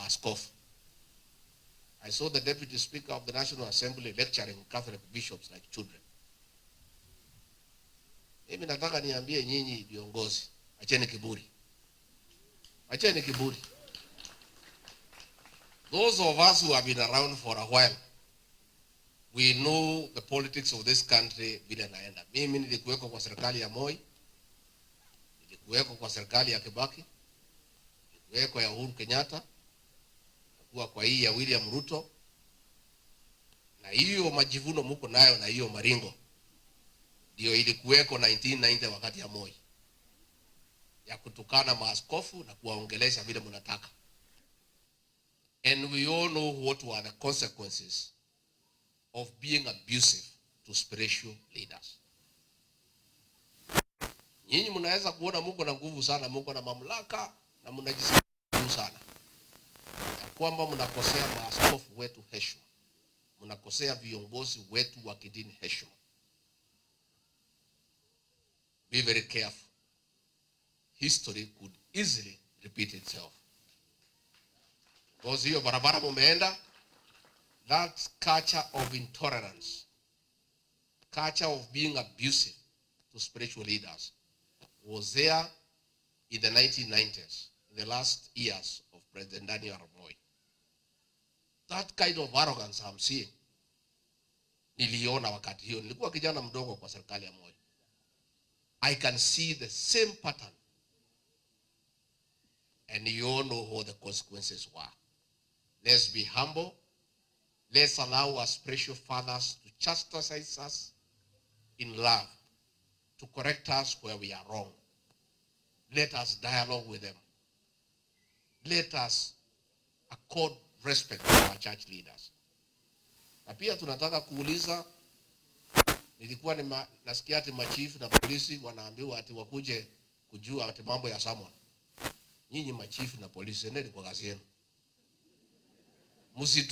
Maaskofu. I saw the Deputy Speaker of the National Assembly lecturing Catholic bishops like children. Mimi nataka niambie nyinyi viongozi, acheni kiburi, acheni kiburi. Those of us who have been around for a while, we know the politics of this country vile naenda. Mimi nilikuweko kwa serikali ya Moi, nilikuweko kwa serikali ya Kibaki, nilikuweko ya Uhuru Kenyatta, kuwa kwa hii ya William Ruto, na hiyo majivuno muko nayo na hiyo maringo ndio ilikuweko 1990 wakati ya Moi, ya kutukana maaskofu na kuwaongelesha vile mnataka. And we all know what were the consequences of being abusive to spiritual leaders. Nyinyi mnaweza kuona muko na nguvu sana, muko na mamlaka na mnajisikia sana ya kwamba mnakosea maaskofu wetu heshima, mnakosea viongozi wetu wa kidini heshima. Be very careful. History could easily repeat itself. Because hiyo barabara mumeenda, that culture of intolerance, culture of being abusive to spiritual leaders was there in the 1990s, in the last years of President Daniel Arap Moi. That kind of arrogance I'm seeing, niliona wakati hiyo, nilikuwa kijana mdogo kwa serikali ya Moi. I can see the same pattern, and you all know what the consequences were. Let's be humble. Let's allow our spiritual fathers to chastise us in love, to correct us where we are wrong. Let us dialogue with them. Let us accord respect to our church leaders. Na pia tunataka kuuliza, nilikuwa nasikia ati machifu na polisi wanaambiwa ati wakuje kujua ati mambo ya summon. Nyinyi machifu na polisi, endeni kwa kazi yenu. Msitu